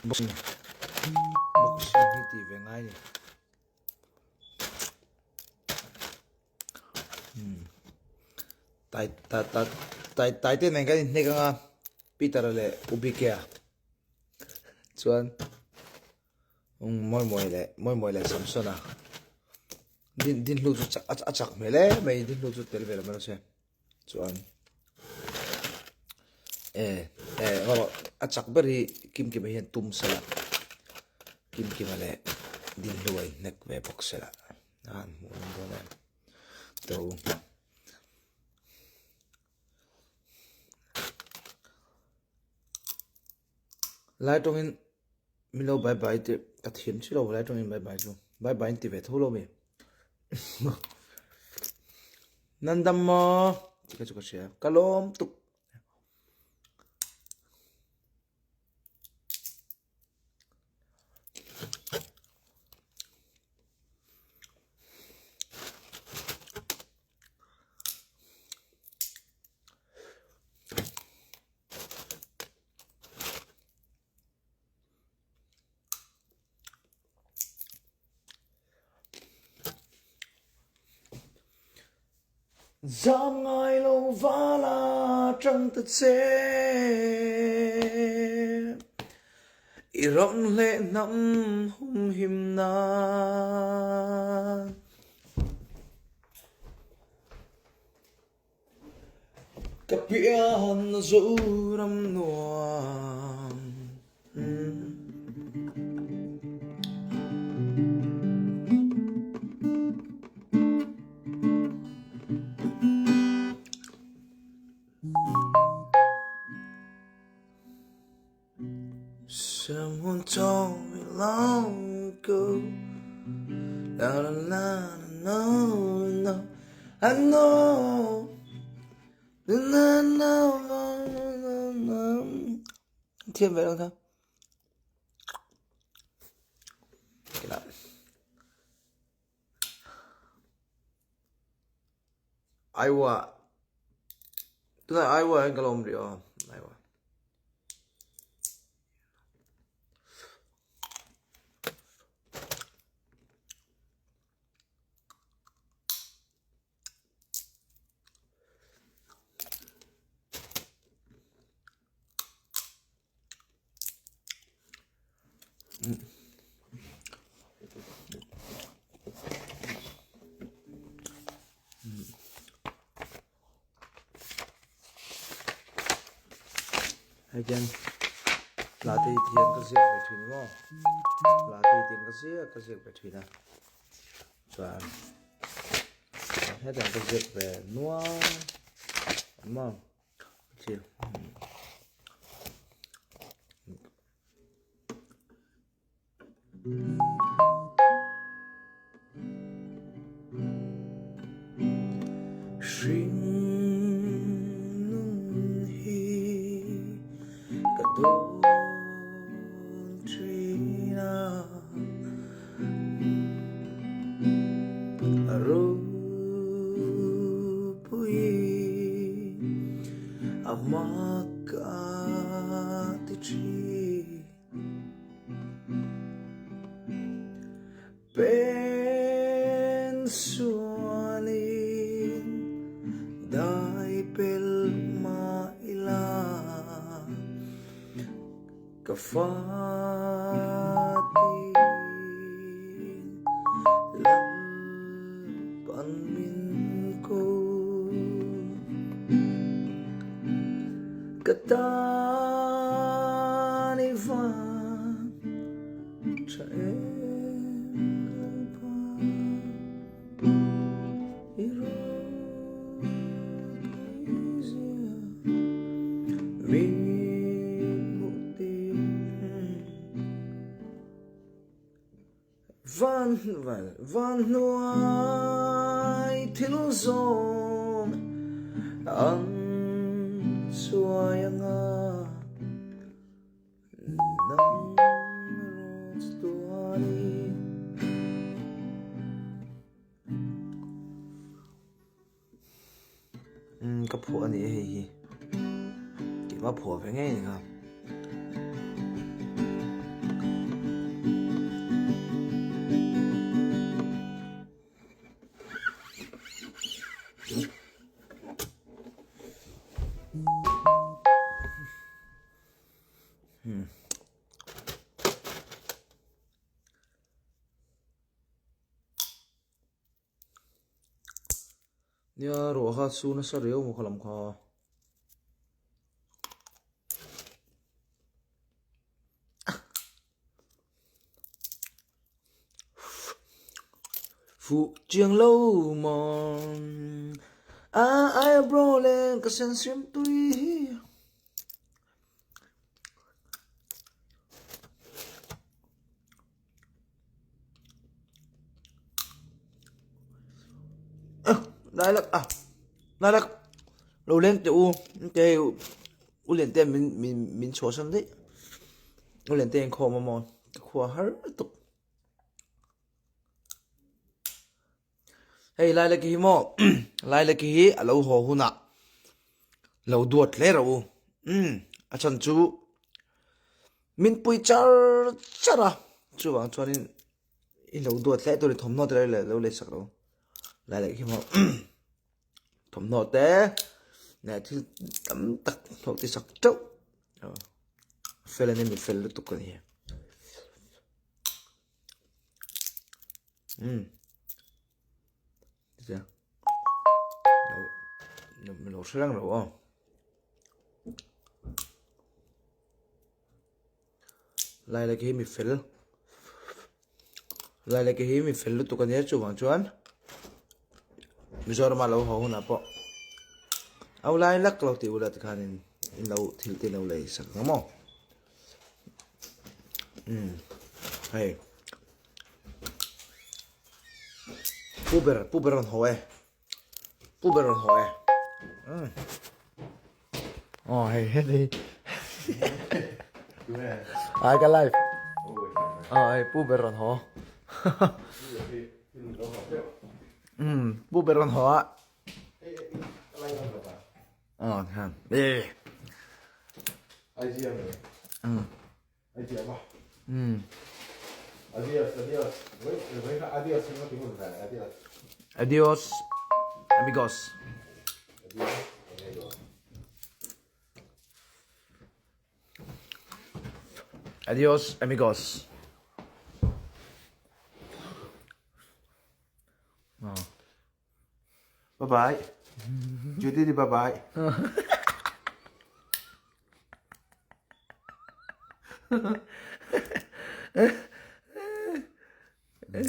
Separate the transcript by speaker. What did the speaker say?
Speaker 1: Boxing boxing hi tih ve ngai a ni. Tai ta ta tai tai te nen kan inhnek ang a Peter-a leh U Bike-a chuan Mawimawi leh Mawimawi leh Samson-a din din hnu chu a chak hmel em mai din hnu chu tel ve lo mai se chuan eh eh erawh a chak ber hi Kimkima hian tum sela Kimkima leh din hnu a inhnek ve bawk sela a han hmuh awm dawn em to. Lai tawngin min lo bye bye tih ka thiam chiah lo lai tawngin bye bye chu bye bye an ti ve tho lo mi nan dam maw tih kha chu ka hria ka lawm tuk. Zam ngai lo vala tang ta che I ram leh hnam humhim nan. Ka pian Zoram nuam. Someone told me long ago La la la la la I know Na na na na na Thiam ve lo kha. Aiwa tunah Aiwa hian ka la awm rih aw Aiwa. Hei hian hlate hi thian ka ziak ve thin maw hlate hi thian ka ziak ka ziak ve thin a chuan hetah ka ziak ve nual maw. Hring nun hi ka dawn thin a, a ropui a mak a ti thin. Pen sualin dai pel mah ila ka fatin lalpan min ko. Ka tan i van tha em lalpa i ropui zia min hmuh tir. Van van van hnuai thil zawng an chuai anga nang rawt tuarin. Umm ka phuah a ni e hei hi keimah phuah ve ngei a ni kha. Nia ruah kha su nasa riau maw kha lam kha. Fuh chiang lo maw a eyebrow len ka sen sim tui hi. Lailak a lailak lo leng teh u te u lian te min min min chhuahsan daih u lian te inkhawm a maw ka khua har lutuk hei lailak hi maw lailak hi a lo haw hunah lo duat hle rawh u umm a chhan chu min pui char char a chuvang chuanin i lo duat hle tur a ni thawmhnaw te lo lei sak rawh u lailak hi maw thawmhnaw te leh thil tam tak hlawh ti sak teuh fel a ni mi fel lutuk a ni. Umm lo hre reng lo aw lailak hi mi fel lailak hi mi fel lutuk a nia chuvang chuan Mizoram a lo haw hunah pawh au lailak lo tih ula tikhanin in lo thil te lo lei sak ang maw. Umm hei pu ber pu ber rawn haw e pu ber rawn haw e umm aw hei heti ai ka live aw hei pu ber rawn haw umm pu ber rawn haw a Ờ, hả? Đi. Ừ. Adios, amigos. Adios, amigos. Ờ.
Speaker 2: Bye bye. Judy đi bye bye.